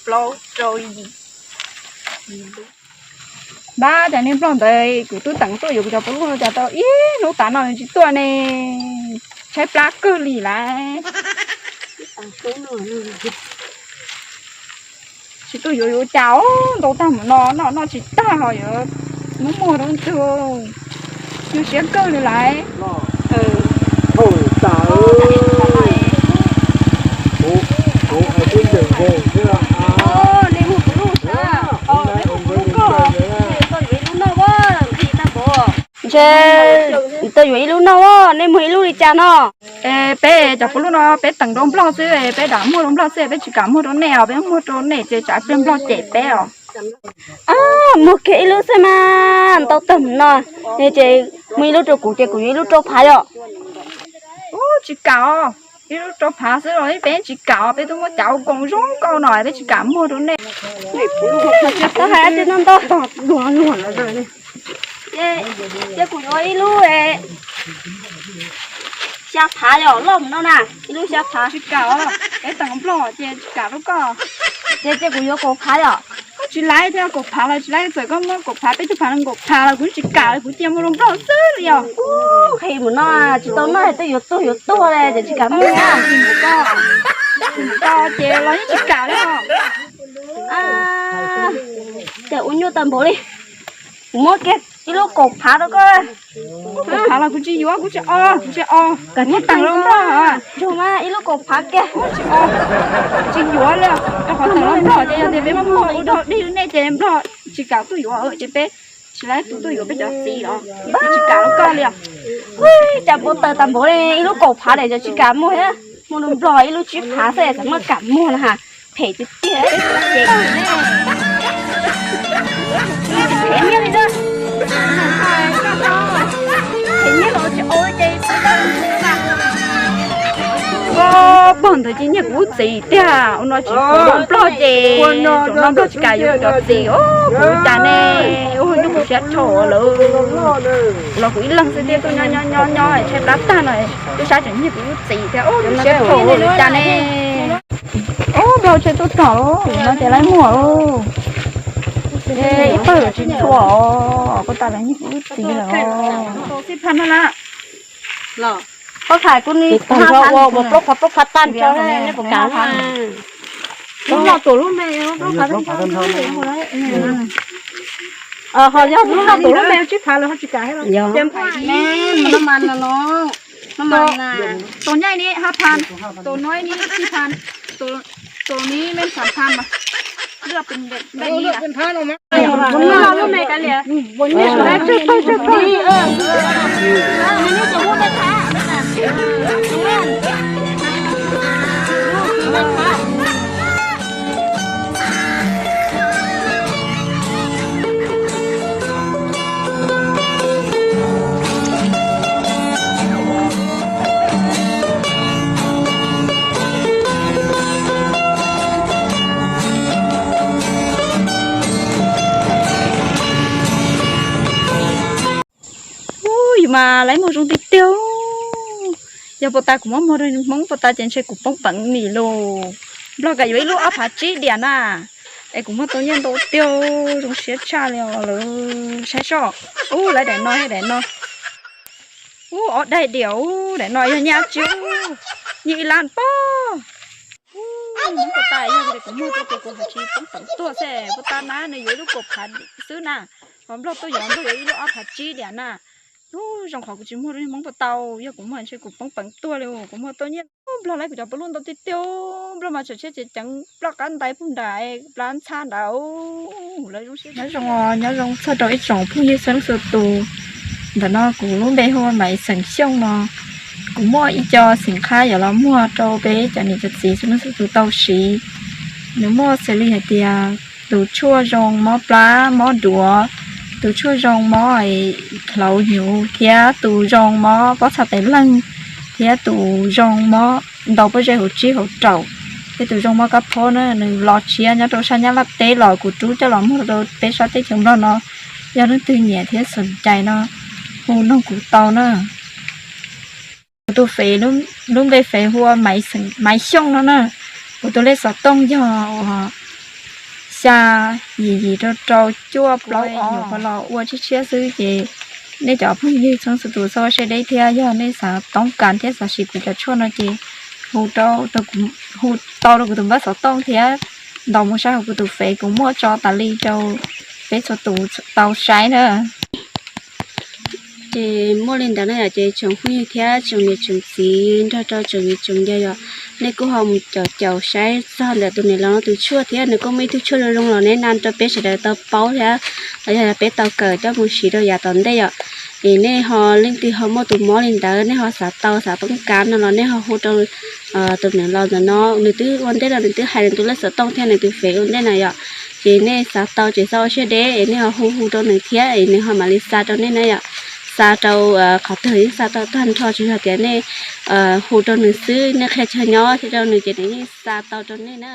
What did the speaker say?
Plaub rau yim. Npab, cov niag nplog ntawd kuv twb teem tuaj yuav kuv cov puav luj no cas tau ib hnub tas no nws tsis tuaj ne. Tshaib plab kawg li lauj. Tsis tuaj yuav yuav cas, ntau tag mus no noj noj tsis tag ho yuav muab muag rau ntug. Nyuaj siab kawg li lauj. Ntshe tau yuav ib lub noj, nej muag ib lub li cas no? Es peb cov puav luj no peb teem rau nplog xwb, peb dam muag rau nplog xwb, peb tsis kam muag rau nej os, peb muag rau nej ces tsam pliag nplog cem peb os. Muag kiag ib lub xwb mas ntau tag mus no, ces muag ib lub rau kuv ces kuv yuav ib lub rau phav yom. Ub, tsis kam os, ib lub rau phav xwb los peb tsis kam os, peb twb muab cav ua koom zoo nkauj no peb tsis kam muag rau nej. Tau hais tias no ntau. Ces kuv yuav ib lub xya phav yom, loj mus no na, ib lub xya phav. Tsis kam os, peb teem nplog ces tsis kam rau koj. Ces ces kuv yuav kaum phav yom. Koj tsis laib thiab, kaum phav los tsis laib, txawm koj muab kaum phav, peb caug phav, kaum phav los kuv tsis kam li, kuv cia muag rau nplog xwb li os. Nqhis mus no tsis tau noj, twb yuav tuag yuav tuag li ces tsis kam muag. Ces los yeej tsis kam li os. Ces ua nyuaj tag npaum li. Kuv muab kiag ib lub kaum phav rau koj. Kaum phav los kuv tsis yuav, kuv tsis o, kuv tsis o. Kom nej teem rau nplog. Ib lub kaum phav kiag. Tsis yuav li, rau qhov teem rau nplog ces yog tias peb muab muag ua dog dig nej ces nplog tsis kam tuaj yuav ces peb tsis laib tus tuaj yuav peb cov txiv os. Peb tsis kam rau koj li os. Cas npau taws tag npaum li, ib lub kaum phav li ces tsis kam muag thiab. Muag rau nplog ib lub tsib phav xwb txawm muaj kam muag no ha. Phem tiag tiag. Phem nyiaj li na. Phem nyiaj los tsis ua ces pog ntawd ces nyiag kuv lub txiv tiag, ua no tsis pub nplog ces, no nplog tsis kam yuav cov txiv os, kuv cas ne, ua nyuaj kuv siab rho lawm. Los kuv ib leeg xwb thiab, tuaj nyob nyob nyob nyob tshaib plab tag no, tub sab tseem nyiag kuv lub txiv thiab, ua nyuaj siab rho li cas ne. Ub, nplog tsheb tuaj txog lawm no ces lawv muag lawm. Ib pawg tsis tshua os, koj tas lawv nyiag kuv lub txiv lawm os. Koj tham kuv ni, ua plaub phav plaub phav tag nrho, nej puas kam? Lub no tuam lub me, ho yog lub no tuam lub me tsib phav los ho tsis kam thiab los? Tus nyaij ni hab phan, tus no ni tsib phan, tus ni me xam phan mas. Ub, yus mas lawv muag zoo tiag tiag. Yog puag ta kuv muab muag rau Hmoob puag ta ces ntshe kuv poob peev nim lus. Nplog kam yuav ib lub ob phav tsib diam na. Es kuv muag tau nyiaj ntau tiag, zoo siab tshaj li os lawv. Saib soj. Ub, lawv daim no, daim no. Ub, ob daim diam, ub, daim no yog nyiaj dab tsi? Nyiaj ib lab pob. Ub, Hmoob puag ta yog tias kuv muag tau ces kuv hais tsis poob peev tuag xwb. Puag ta na nws yuav ib lub kaum phav xwb na. Ho Nplog tuaj yuav, Nplog yuav ib lub ob phav tsib diam na. Ub, zoo qhov kuv tsis muag rau Hmoob puag ta, yog kuv muag ntshe kuv poob peev tuag li. Kuv muag tau nyiaj, Nplog lawv kuv cov paj lub ntau tiag tiag. Nplog mas tseem tshiab tseem ceev, ploj qab ntais puag nram plab ntxhab nrad. Lawv zoo siab. Nyob zoo, nyob zoo txog rau ib tsoom phooj ywg txhua leej txhua tus. Ntawm no kuv lub npe hu ua Maiv Xeem Xyooj no. Kuv muaj ib co xeem qhab yuav los muag rau peb cov niam cov txiv txhua leej txhua tus tau siv. Nws muaj xws li hais tias tus tshuaj zoo mob plab mob duav, tus tshuaj zoo mob hlauv hnyuv, thiab tus zoo mob pob txha tes leeg, thiab tus zoo mob ntaus pob zeb hauv tsib hauv raum, thiab tus zoo mob kab phob na. Nws los tshiab nyob rau sab Nyab Laj teb los kuv rub coj los muag rau peb sab teb chaws Nplog no. Yog leej twg nyiam thiab xom cai no hu nug kuv tau na. Kuv tus fev, lub npe fev hu ua Maiv Xeem, Maiv Xyooj no na. Kuv tus lej xov tooj yog uas xya, yim yim rau rau, cuaj plaub ob los ua tshiab tshiab xwb ces nej cov phooj ywg txhua tus txhob ua siab deb thiab, yog nej xav toob kas thiab xav siv kuv cov tshuaj no ces hu tau rau kuv tus npawb xov tooj thiab ntaus mus saib hauv kuv tus fev, kuv muaj tso tas li rau peb txhua tus tau saib na. Ces muaj li ntawd na yom, ces tsoom phooj ywg thiab tsoom niam tsoom txiv nrog rau tsoom viv tsoom ncaus yom, nej kuj ho mus caum caum saib txog ntawm tus niam laus no tus tshuaj thiab, nws kuj muaj ib tug tshuaj zoo zoo los nej na rau peb sawv daws tau paub thiab, los yog peb tau kawm coj mus siv rau yav tom ntej yom. Es nej ho leej twg ho muaj tus mob li ntawd, nej ho xav tau xav toob kas no los nej ho hu rau tus niam laus ntawm no, nws twb ua ntej no nws twb hais nws tus lej xov tooj thiab nws tus fev ua ntej na yom. Ces nej xav tau ces txhob ua siab deb es nej ho hu hu rau nws thiab es nws ho mam li xa rau nej na yom. Xa rau qhov twg yeej xa tau tag nrho, tsuas yog tias nej hu rau nws xwb, nej qhia chaw nyob thiab rau nws ces nws yeej xa tau rau nej na.